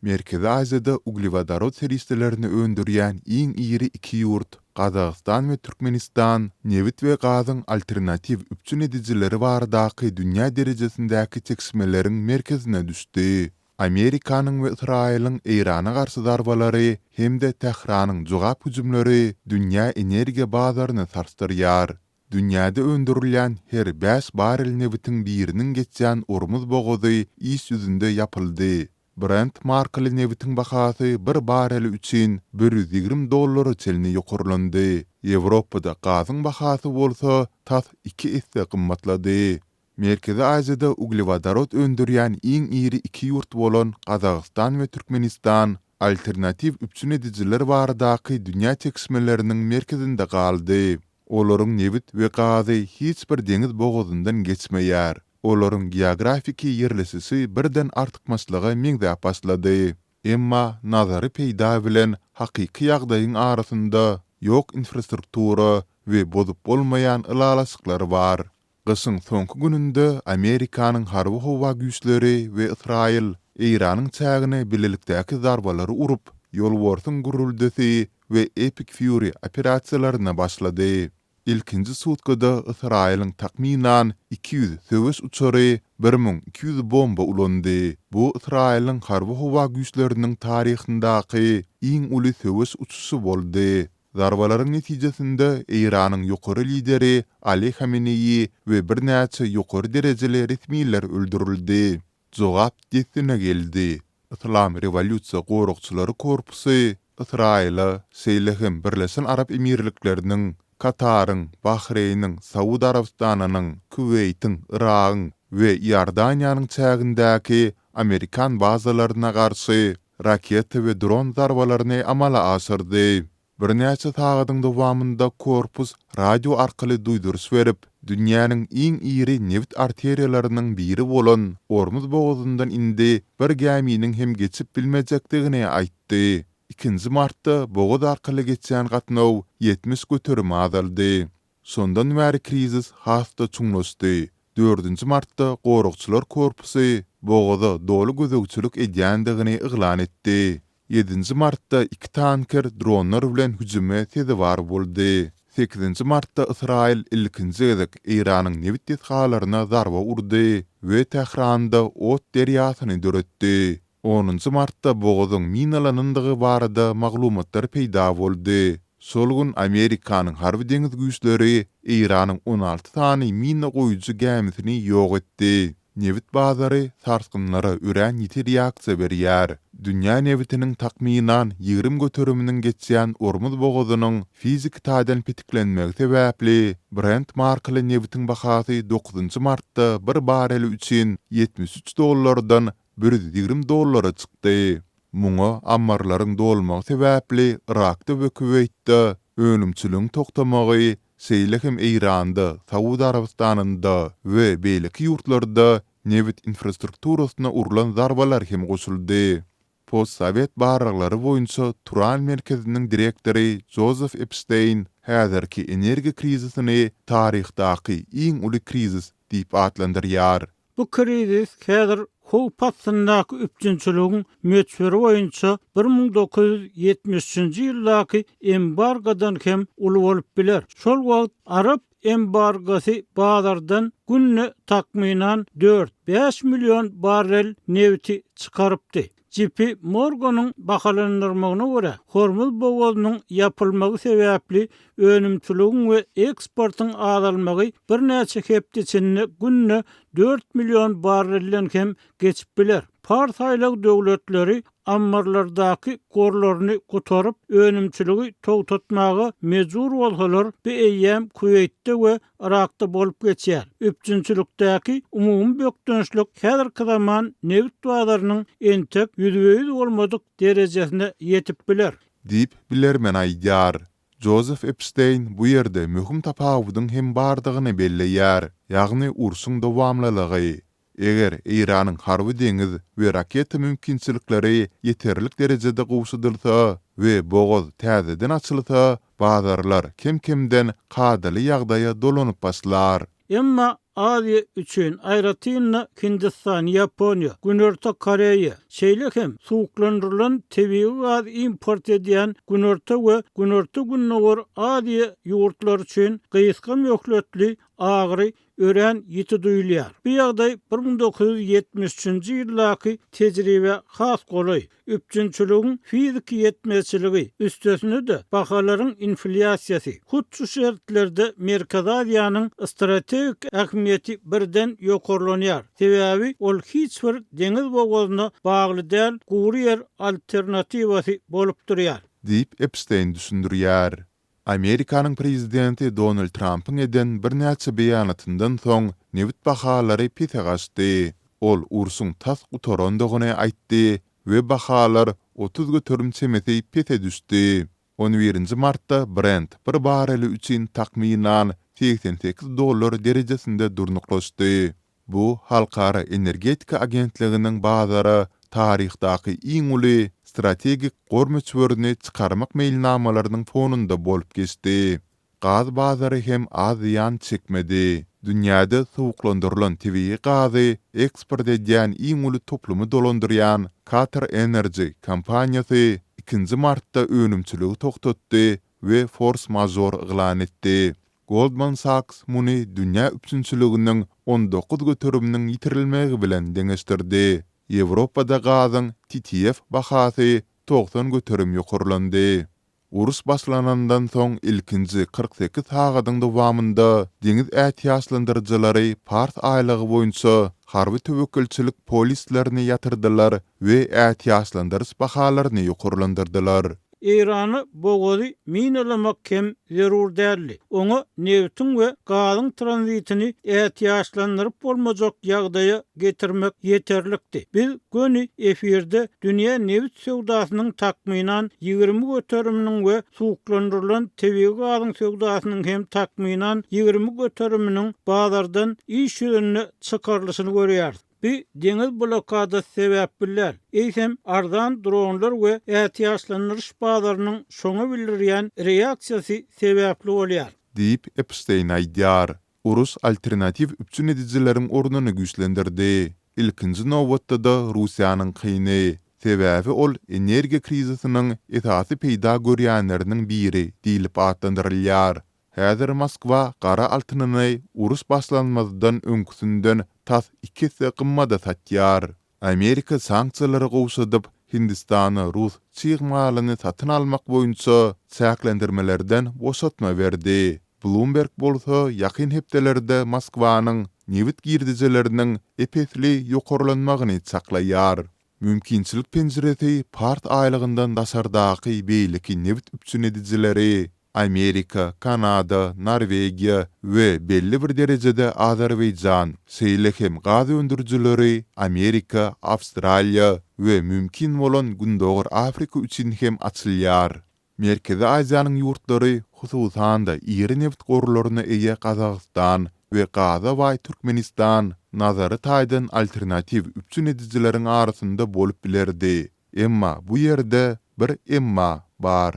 Merkezi Aziýada uglewodorod serişdelerini öndürýän iň iri iki ýurt, Gazagystan we Türkmenistan nebit we gazyň alternatiw üpjün edijileri baradaky dünýä derejesindäki çekişmeleriň merkezine düşdi. Amerikanyň we Ysraýylyň Eýrana garşy zarbalary hem-de Tähranyň jogap hüjümleri dünýä energiýa bazaryny sarsdyrýar. Dünýäde öndürilýän her bäş barrel nebitiň biriniň geçýän Ormuz bogazy iş ýüzünde ýapyldy. Brent markaly nebitiň bahasy bir barreli üçin 120 dollara çenli ýokarlandy. Ýewropada gazyň bahasy bolsa tas iki esse gymmatlady. Merkezi Aziýada uglewodorod öndürýän iň iri iki ýurt bolan Gazagystan we Türkmenistan alternatiw üpjün edijiler baradaky dünýä çekişmeleriniň merkezinde galdy. Olaryň nebit we gazy hiç bir deňiz bogazyndan geçmeýär. Olaryň geografiki ýerleşişi birden artykmaçlyga meňzäp başlady. Emma nazary peýda bilen hakyky ýagdaýyň arasynda ýok infrastruktura we bozup bolmaýan ylalaşyklar bar. Gyşyň soňky gününde Amerikanyň harby-howa güýçleri we Ysraýyl Eýranyň çägine bilelikdäki zarbalary urup, Ýolbarsyň gürrüldisi we Epic Fury operasiýalaryna başlady. Ilkinji sutkada Ysraýylyň takmynan 200 söweş uçary 1200 bomba ulandy. Bu Ysraýylyň harby-howa güýçleriniň taryhyndaky iň uly söweş uçuşy boldy. Zarbalaryň netijesinde Eýranyň ýokary lideri Ali Hameneýi we birnäçe ýokary derejeli resmiler öldürildi. Jogap dessine geldi. Yslam rewolýusiýa goragçylary korpusy Ysraýyla, şeýle hem Birleşen Arap Emirlikleriniň, Kataryň, Bahreýniň, Saud Arabystanynyň, Kuweýtiň, Yragyň we Iordaniýanyň çägindäki amerikan bazalaryna garşy raketa we dron zarbalaryny amala aşyrdy. Birnäçe sagadyň dowamynda korpus radio arkaly duýduryş berip, dünýäniň iň iri nebit arteriýalarynyň biri bolan Ormuz bogazyndan indi bir gäminiň hem geçip bilmejekdigini aýtdy. Ikinji martda bogaz arkaly geçýän gatnaw 70% azaldy. Şondan bäri krizis has-da çuňlaşdy. Dördünji martda Goragçylar korpusy bogaza doly gözegçilik edýändigini yglan etdi. Ýedinji martda iki tanker dronlar bilen hüjüme sezewar boldy. Sekizinji martda Ysraýyl ilkinji gezek Eýranyň nebit desgalaryna zarba urdy we Tähranda ot derýasyny döretdi. Onunjy martda bogazyň minalanandygy barada maglumatlar peýda boldy. Şol gün Amerikanyň harby-deňiz güýçleri Eýranyň 16 sany mina goýujy gämisini ýok etdi. Nebit bazary sarsgynlara örän ýiti reaksiýa berýär. Dünýä nebitiniň takmynan 20 göteriminiň geçýän Ormuz bogazynyň fiziki taýdan petiklenmegi sebäpli, Brent markaly nebitiň bahasy dokuzynjy martda bir barreli üçin 73 dollardan 120 dollara çykdy. Muňa ammarlaryň dolmagy sebäpli Yrakda we Kuweýtde önümçiligiň togtamagy, şeýle hem Eýranda, Saud Arabystanynda we beýleki ýurtlarda nebit infrastrukturasyna urlan zarbalar hem goşuldy. Postsowet barlaglary boýunça Turan merkeziniň direktory Jozef Epşteýn häzirki energiýa krizisini taryhdaky iň uly krizis diýip atlandyrýar. Bu krizis häzir howp astyndaky üpjünçiligiň möçberi boýunça 1973-nji ýyldaky embargodan hem uly bolup biler. Şol wagt arap embargosy bazardan günde takmynan dört-bäş million barrel nebiti çykarypdy. JP Morganyň bahalandyrmagyna görä, Hormuz bogazynyň ýapylmagy sebäpli önümçiligiň we eksportyň azalmagy birnäçe hepde içinde günde dört million barrelden hem geçip biler. Pars aýlagy döwletleri ammarlardaky gorlaryny gutaryp, önümçiligi togtatmaga mejbur bolsalar, bu eýýäm Kuweýtde we Yrakda bolup geçýär. Üpjünçilikdäki umumy bökdençlik häzirki zaman nebit bazarynyň entek ýüzbe-ýüz bolmadyk derejesine ýetip biler. Diýip, bilermen aýdýar. Jozef Epşteýn bu ýerde möhüm tapawudyň hem bardygyny belleýär, ýagny urşuň dowamlylygy. Eger Eýranyň harby-deňiz we raketa mümkinçilikleri ýeterlik derejede gowşadylsa we bogaz täzeden açylsa, bazarlar kem-kemden kadaly ýagdaýa dolanyp başlar. Emma. Aziýa üçin, aýratyn-da Hindistan, Ýaponiýa, Günorta Koreýa, şeýle hem suwuklandyrylan tebigy gaz import edýän Günorta we Günorta-Gündogar Aziýa ýurtlary üçin gysga möhletli agyry örän ýiti duýulýar. Bu ýagdaý 1973-nji ýyldaky tejribä has golaý, üpjünçiligiň fiziki ýetmezçiligi, üstesine-de bahalaryň inflýasiýasy. Hut şu şertlerde Merkezi Aziýanyň strategik ähmiýeti birden ýokarlanýar, sebäbi ol hiç bir deňiz bogazyna bagly däl gury ýer alternatiwasy bolup durýar. Diýip, Epsteýn düşündirýär. Amerikanyň prezidenti Donald Trampyň eden birnäçe beýanatyndan soň nebit bahalary pese gaçdy. Ol urşuň tas gutarandygyny aýtdy we bahalar 30% çemesi pese düşdi. On birinji martda Brent bir barreli üçin takmynan 88 dollar derejesinde durnuklaşdy. Bu Halkara energetika agentliginiň bazara taryhdaky iň uly strategik gor möçberini çykarmak meýilnamalarynyň fonunda bolup geçdi. Gaz bazary hem az zyýan çekmedi. Dünýäde suwuklandyrylan tebigy gazy eksport edýän iň uly toplumy dolandyrýan Qatar Energy kompaniýasy ikinji martda önümçiligi togtatdy we fors-mažor yglan etdi. Goldman Sachs muny dünýä üpjünçiliginiň 19 göteriminiň ýitirilmegi bilen deňeşdirdi. Ýewropada gazyň TTF bahasy 90% ýokarlandy. Uruş başlanandan soň ilkinji 48 sagadyň dowamynda deňiz ätiýaçlandyryjylary Pars aýlagy boýunça harby töwekgelçilik polislerini ýatyrdylar we ätiýaçlandyryş bahalaryny ýokarlandyrdylar. Eýrana bogazy minalamak hem zerur däldi. Oňa nebitiň we gazyň tranzitini ätiýaçlandyryp bolmajak ýagdaýa getirmek ýeterlikdi. Biz göni efirde dünýä nebit söwdasynyň takmynan 20 göteriminiň we suwuklandyrylan tebigy gazyň söwdasynyň hem takmynan 20 göteriminiň bazardan iş ýüzünde çykarylyşyny görýäris. Bu deňiz blokadasy sebäpli däl, eýsem arzan dronlar we ätiýaçlandyryş bazarynyň şoňa bildirýän reaksiýasy sebäpli bolýar. Diýip, Epşteýn aýdýar. Uruş alternatiw üpjün edijileriň ornuny güýçlendirdi. Ilkinji nobatda-da Russiýanyňkyny. Sebäbi ol energiýa krizisiniň esasy peýda görýänleriniň biri diýlip atlandyrylýar. Häzir Moskwa gara altynyny uruş başlanmazdan öňküsinden tas iki esse gymmada satýar. Amerika sanksiýalary gowşadyp, Hindistana rus çig malyny satyn almak boýunça çäklendirmelerden boşatma berdi. Bloomberg bolsa ýakyn hepdelerde Moskwanyň nebit girdejileriniň ep-esli ýokarlanmagyny çaklaýar. Mümkinçilik penjiresi Pars aýlagyndan daşardaky beýleki nebit üpjün edijileri, Amerika, Kanada, Norwegiýa we belli bir derejede Azerbaýjan, şeýle hem gaz öndürijileri, Amerika, Awstraliýa we mümkin bolan Gündogar Afrika üçin hem açylýar. Merkezi Aziýanyň ýurtlary, hususan-da, iri nebit gorlaryna eýe Gazagystan we gaza baý Türkmenistan nazary taýdan alternatiw üpjün edijileriň arasynda bolup bilerdi. Emma bu ýerde bir emma bar.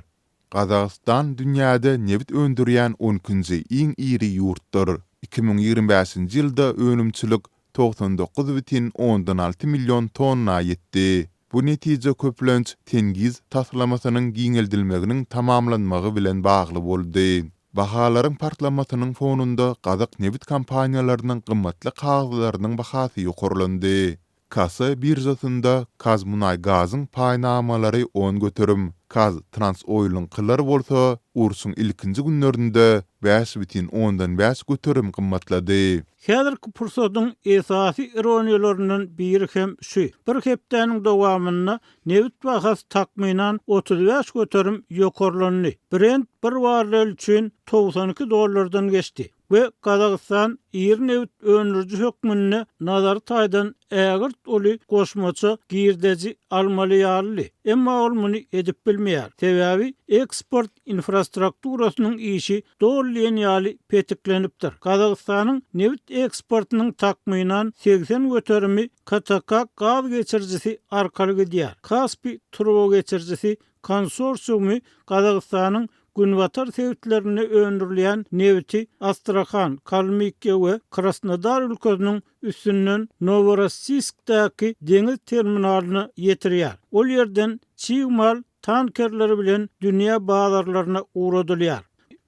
Gazagystan dünýäde nebit öndürýän on ikinji iň iri ýurtdur. 2025-nji ýylda önümçilik 99,6 million tonna ýetdi. Bu netije köplenç Tengiz taslamasynyň giňeldilmeginiň tamamlanmagy bilen bagly boldy. Bahalaryň partlamasynyň fonunda gazak nebit kompaniýalarynyň gymmatly kagyzlarynyň bahasy ýokarlandy. KASE biržasynda KazMunayGaz-yň paýnamalary 10%, KazTransOil-yňkylar bolsa urşuň ilkinji günlerinde 5,5% gymmatlady. Häzirki pursadyň esasy ironiýalaryndan biri hem şu, bir hepdäniň dowamynda nebit bahasy takmynan 35% ýokarlandy, Brent bir barrel üçin 92 dollardan geçdi we Gazagystan iri nebit öndüriji hökmünde nazary taýdan ägirt uly goşmaça girdeji almaly ýalydy. Emma ol muny edip bilmeýär, sebäbi eksport infrastrukturasynyň işi doly diýen ýaly petiklenipdir. Gazagystanyň nebit eksportynyň takmynan 80 göterimi KTK gaz geçirijisi arkaly gidýär. Kaspi turbageçirijisi konsorsiumy Gazagystanyň. günbatar sebitlerinde öndürilýän nebiti Astrahan, Kalmykiýa we Krasnodar ülkesiniň üstünden Noworossiýskdäki deňiz terminalyna ýetirýär. Ol ýerden çig mal tankerleri bilen dünýä bazarlaryna ugradylýar.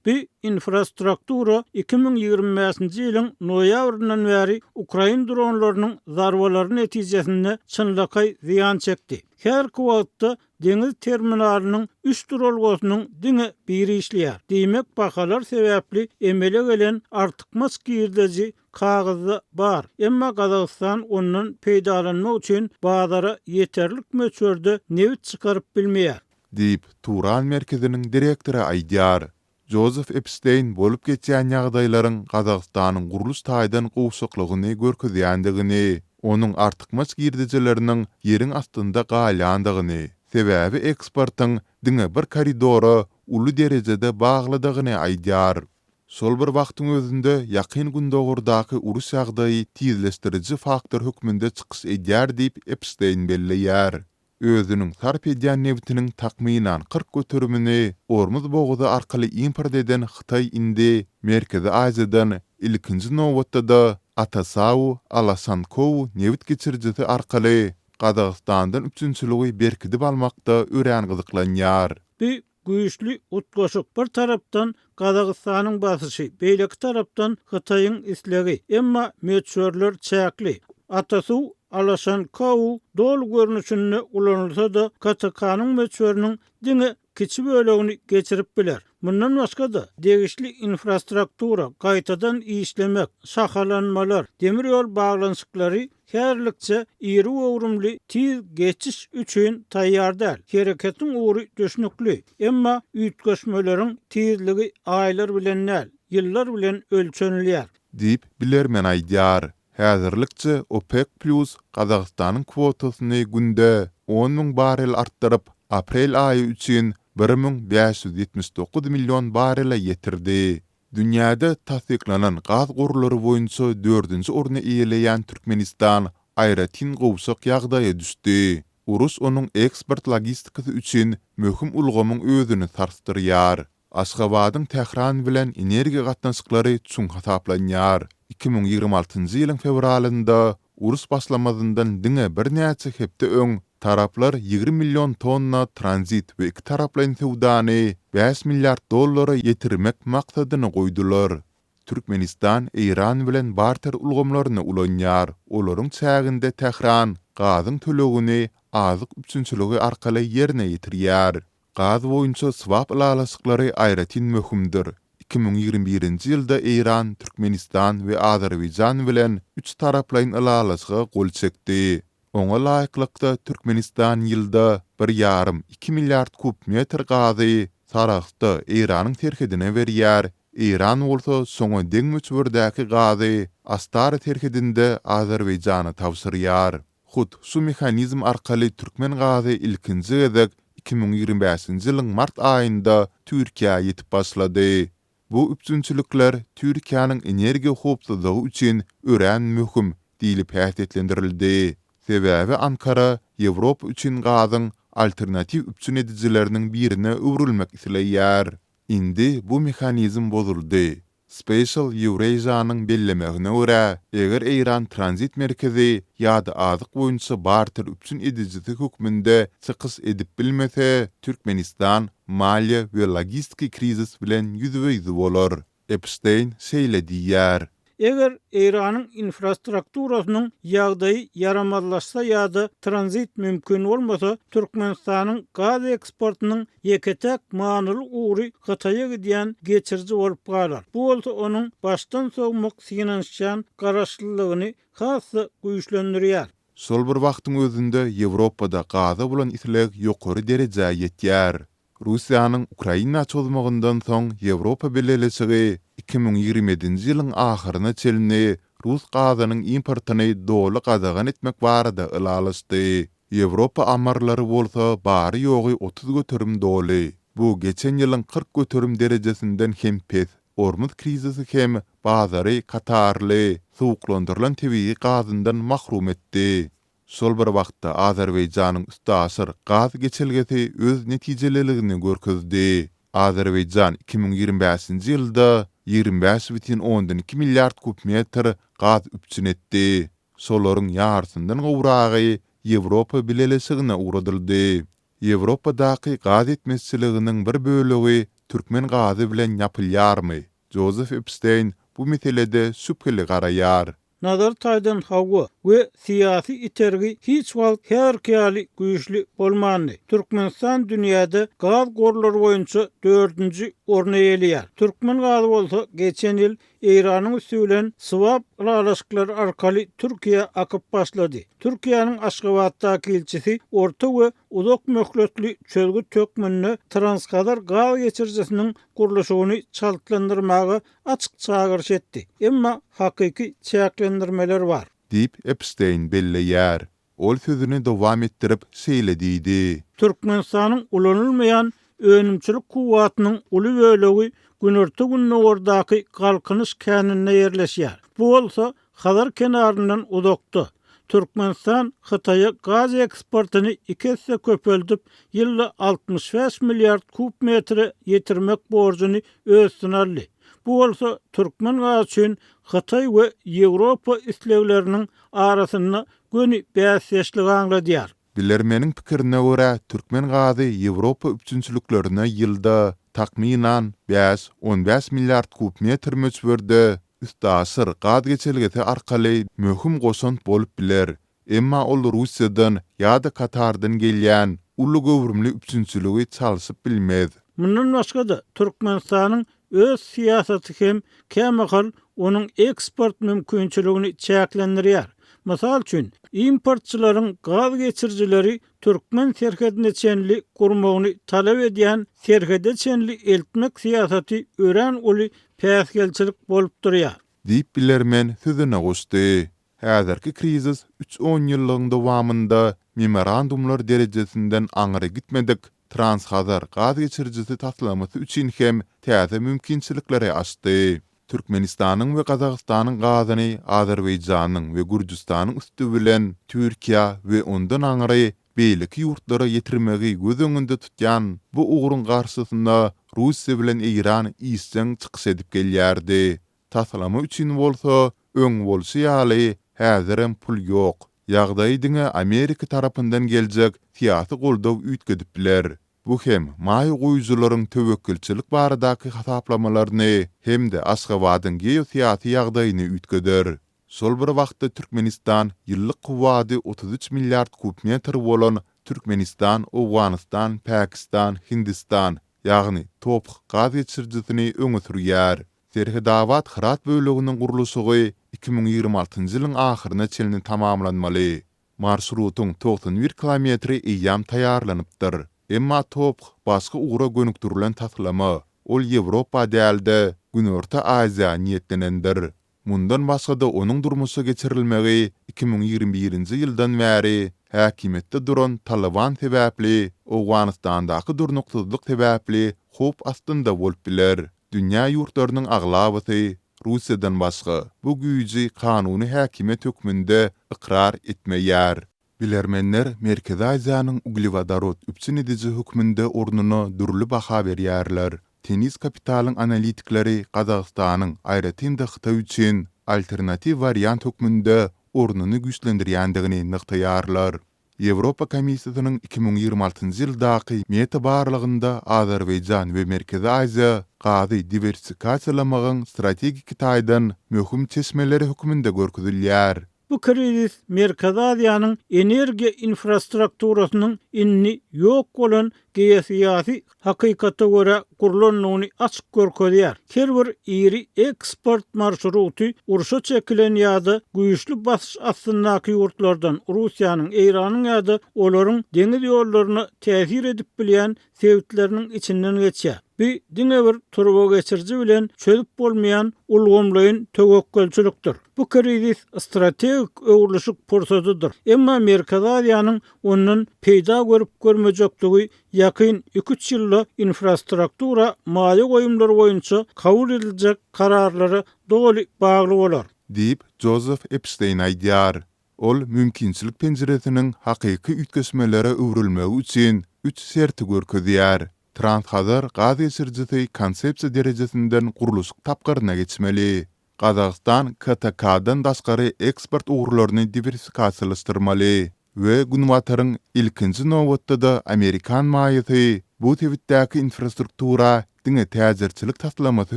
Bu infrastruktura 2025-nji ýylyň noýabryndan bäri ukrain dronlarynyň zarbalary netijesinde çynlakaý zyýan çekdi. Häzirki wagtda deňiz terminalynyň üç duralgasynyň diňe biri işleýär. Diýmek, bahalar sebäpli emele gelen artykmaç girdeji kagyzda bar. Emma Gazagystan ondan peýdalanmak üçin bazara ýeterlik möçberde nebit çykaryp bilmeýär. Diýip, Turan merkeziniň direktory aýdýar. Jozef Epsteýn bolup geçýän ýagdaýlaryň Gazagystanyň gurluş taýdan gowşaklygyny görkezýändigini, onuň artykmaç girdejileriniň ýeriň astynda galýandygyny, sebäbi eksportyň diňe bir koridora uly derejede baglydygyny aýdýar. Şol bir wagtyň özünde, Ýakyn Gündogardaky uruş ýagdaýy tizleşdiriji faktor hökmünde çykyş edýär diýip, Epsteýn belleýär. Özüniň sarp edýän nebitiniň takmynan 40 göterimini Ormuz bogazy arkaly import eden Hytaý indi Merkezi Aziýadan, ilkinji nobatda-da, Atasau-Alashankou nebit geçirijisi arkaly Gazagystandan üpjünçiligi berkidip almakda örän gyzyklanýar. Bu Güýçli utgaşyk, bir tarapdan Gazagystanyň basyşy, beýleki tarapdan Hytaýyň islegi. Emma möçberler çäkli. Atasuw Alaşankou doly görnüşinde ulanylsa-da, KTK-nyň möçberiniň diňe kiçi bölegini geçirip biler. Mundan başga-da, degişli infrastruktura, gaýtadan işlemek, şahalanmalar, demir ýol baglanyşyklary Häzirlikçe iri göwrümli tiz geçiş üçin taýýar däl. Hereketiň ugry düşnükli, emma üýtgeşmeleriň tizligi aýlar bilen däl, ýyllar bilen ölçenilýär. Diýip, bilermen aýdýar. Häzirlikçe OPEC Plus Gazagystanyň kwotasyny günde 10 müň barrel artdyryp, aprel aýy üçin 1579 million barrele ýetirdi. Dünýäde tassyklanan gaz gorlary boýunça dördünji orny eýeleýän Türkmenistan aýratyn gowşak ýagdaýa düşdi. Uruş onuň eksport logistikasy üçin möhüm ulgamyň özüni sarsdyrýar. Aşgabadyň Tähran bilen energiýa gatnaşyklary çuň hasaplanýar. 2026-njy ýylyň fewralynda Uruş başlamazyndan diňe birnäçe hepde öň taraplar 20 million tonna tranzit we ikitaraplaýyn söwdany bäş milliard dollara ýetirmek maksadyny goýdular. Türkmenistan Eýran bilen barter ulgamlaryny ulanýar, olaryň çäginde Tähran gazyň tölegini azyk üpjünçiligi arkaly ýerine ýetirýär. Gaz boýunça swap ylalaşyklary aýratyn möhümdir. 2021-nji ýylda Eýran Türkmenistan we Azerbaýjan bilen üç taraplaýyn ylalaşyga gol çekdi. Oňa laýyklykda, Türkmenistan ýylda bir ýarym, iki milliard kub metr gazy Sarahsda Eýranyň serhedine berýär, Eýran bolsa şoňa deň möçberdäki gazy Astara serhedinde Azerbaýjana tabşyrýar. Hut şu mehanizm arkaly türkmen gazy ilkinji gezek 2025-nji ýylyň mart aýynda Türkiýä ýetip başlady. Bu üpjünçilikler Türkiýäniň energiýa howpsuzlygy üçin örän möhüm diýlip häsiýetlendirildi. Sebäbi Ankara Ýewropa üçin gazyň alternatiw üpjün edijileriniň birine öwrülmek isleýär. Indi bu mehanizm bozuldy. Spatial Eurasia-nyň bellemegine görä, eger Eýran tranzit merkezi ýa-da azyk boýunça barter üpjün edijisi hökmünde çykyş edip bilmese, Türkmenistan maliýe we logistiki krizis bilen ýüzbe-ýüz bolar. Epşteýn şeýle diýýär. Eger Eýranyň infrastrukturasynyň ýagdaýy ýaramazlaşsa ýa-da tranzit mümkin bolmasa, Türkmenistanyň gaz eksportynyň ýeke-täk manyly ugry Hytaýa gidýän geçiriji bolup galar. Bu bolsa onuň başdan sowmak synanyşýan garaşlylygyny has-da güýçlendirýär. Şol bir wagtyň özünde Ýewropada gaza bolan isleg ýokary derejä ýetýär. Russiýanyň Ukraina çozmagyndan soň Ýewropa Bileleşigi 2027-nji ýylyň ahyryna çenli rus gazynyň importyny doly gadagan etmek barada ylalaşdy. Ýewropa ammarlary bolsa bary-ýogy 30% doly. Bu geçen ýylyň 40% derejesinden hem pes. Ormuz krizisi hem bazary katarly suwuklandyrylan tebigy gazyndan mahrum etdi. Şol bir wagtda Azerbaýjanyň üstaşyr gaz geçelgesi öz netijeliligini görkezdi. Azerbaýjan 2025-nji ýylda 25,2 milliard kub metr gaz üpjün etdi. Şolaryň ýarysyndan gowragy Ýewropa Bileleşigine ugradyldy. Ýewropadaky gaz ýetmezçiliginiň bir bölegi türkmen gazy bilen ýapylýarmy? Jozef Epsteýn bu meselede şübheli garaýar. Nazary taýdan hawa we syýasy itergi hiç wagt häzirki ýaly güýçli bolmandy. Türkmenistan dünýäde gaz gorlary boýunça dördünji orny eýeleýär. Türkmen gazy bolsa geçen ýyl Eýranyň üsti bilen swap ylalaşyklary arkaly Türkiýä akyp başlady. Türkiýäniň Aşgabatdaky ilçisi orta we uzak möhletli çözgüt hökmünde Transhazar gaz geçirijisiniň gurluşygyny çaltlandyrmaga açyk çagyryş etdi. Emma hakyky çäklendirmeler bar. Diýip, Epsteýn belleýär. Ol sözüni dowam etdirip, şeýle diýdi. Türkmenistanyň ulanylmaýan önümçilik kuwwatynyň uly bölegi günorta-gündogardaky Galkynyş käninde ýerleşýär. Bu bolsa Hazar kenaryndan uzakda. Türkmenistan Hytaýa gaz eksportyny iki esse köpeldip, ýylda 65 milliard kub metre ýetirmek borjuny öz üstüne aldy. Bu bolsa türkmen gazy üçin Hytaý we Ýewropa islegleriniň arasynda göni bäsdeşligi aňladýar. Bilermeniň pikirine görä, türkmen gazy Ýewropa üpjünçiliklerine ýylda, takmynan, bäş, on bäş milliard kub metr möçberde üstaşyr gaz geçelgesi arkaly möhüm goşant bolup biler, emma ol Russiýadan ýa-da Katardan gelýän uly göwrümli üpjünçiligi çalşyp bilmez. Mundan başga-da, Türkmenistanyň öz syýasaty hem kämahal onuň eksport mümkinçiligini çäklendirýär. Mysal üçin, importçylaryň gaz geçirijileri türkmen serhedine çenli gurmagyny talap edýän serhede çenli eltmek syýasaty örän uly päsgelçilik bolup durýar. Diýip bilermen sözüne goşdy. Häzirki krizis üç onýyllygyň dowamynda memorandumlar derejesinden aňry gitmedik Transhazar gaz geçirijisi taslamasy üçin hem täze mümkinçilikleri açdy. Türkmenistanyň we Gazagystanyň gazyny Azerbaýjanyň we Gürjüstanyň üsti bilen Türkiýä we ondan aňry beýleki ýurtlara ýetirmegi göz öňünde tutýan bu ugruň garşysyna Russiýa bilen Eýran işjeň çykyş edip gelýärdi. Taslama üçin bolsa, öň bolşy ýaly, häzirem pul ýok. Ýagdaýy diňe Amerika tarapyndan geljek syýasy goldaw üýtgedip biler. Bu hem maýa goýujylaryň töwekgelçilik baradaky hasaplamalaryny hem-de Aşgabadyň geosyýasy ýagdaýyny üýtgeder. Şol bir wagtda Türkmenistan ýyllyk kuwwady 33 milliard kub metr bolan Türkmenistan, Owganystan, Pakistan, Hindistan, ýagny TOPH gaz geçirijisini öňe sürýär. Serhetabat-Hyrat böleginiň gurluşygy 2026-njy ýylyň ahyryna çenli tamamlanmaly. Marşrutyň 91 kilometri eýýäm taýýarlanypdyr. Emma TOPH başga ugra gönükdirilen taslama, ol Ýewropa däl-de, Günorta Aziýa niýetlenendir. Mundan başga-da onuň durmuşa geçirilmegi 2021-nji ýyldan bäri häkimiýetde duran Talyban sebäpli Owganystandaky durnuksyzlyk sebäpli howp astynda bolup biler. Dünýä ýurtlarynyň aglabasy, Russiýadan başga, bu güýji kanuny häkimiýet hökmünde ykrar etmeýär. Bilermenler Merkezi Aziýanyň uglewodorod üpjün ediji hökmünde ornuna dürli baha berýärler. Tennis Kapitalyň analitikleri Gazagystanyň, aýratyn-da Hytaý üçin alternatiw wariant hökmünde ornuny güýçlendirýändigini nygtaýarlar. Ýewropa Komissiýasynyň 2026-njy ýyldaky meta barlagynda Azerbaýjan we Merkezi Aziýa gazy diwersifikasiýalamagyň strategik taýdan möhüm çeşmeleri hökmünde görkezilýär. Bu krizis Merkezi Aziýanyň energiýa infrastrukturasynyň indi ýok bolan geosyýasy hakykata görä gurlandygyny açyk görkezýär. Her bir iri eksport marşruty urşa çekilen ýa-da güýçli basyş astyndaky ýurtlardan, Russiýanyň, Eýranyň ýa-da olaryň deňiz ýollaryna täsir edip bilýän sebitleriniň içinden geçýär. Bu diňe bir turbageçiriji bilen çözüp bolmaýan ulgamlaýyn töwekgelçilikdir. Bu krizis strategik öwrülişik pursatydyr. Emma Merkezi Aziýanyň ondan peýda görüp-görmejekdigi ýakyn iki-üç ýylda infrastruktura maýa goýumlary boýunça kabul ediljek kararlara doly bagly bolar. Diýip, Jozef Epşteýn aýdýar. Ol mümkinçilik penjiresiniň hakyky üýtgeşmelere öwrülmegi üçin üç şerti görkezýär. Trans-Hazar gaz geçirijisi konsepsiýa derejesinden gurluşyk tapgyryna geçmeli. Gazagystan KTK-dan daşgary eksport ugurlaryny diwersifikasiýalaşdyrmaly we Günbataryň, ilkinji nobatda-da amerikan maýasy bu sebitdäki infrastruktura diňe täjirçilik taslamasy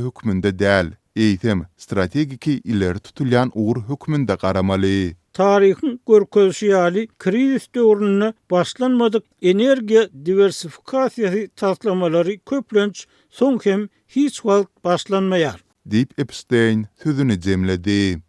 hökmünde däl, eýsem, strategiki ileri tutulýan ugur hökmünde garamaly. Taryhyň görkezişi ýaly, krizis döwründe başlanmadyk energiýa diwersifikasiýasy taslamalary köplenç soň hem hiç wagt başlanmaýar. Diýip, Epsteýn sözüni jemledi.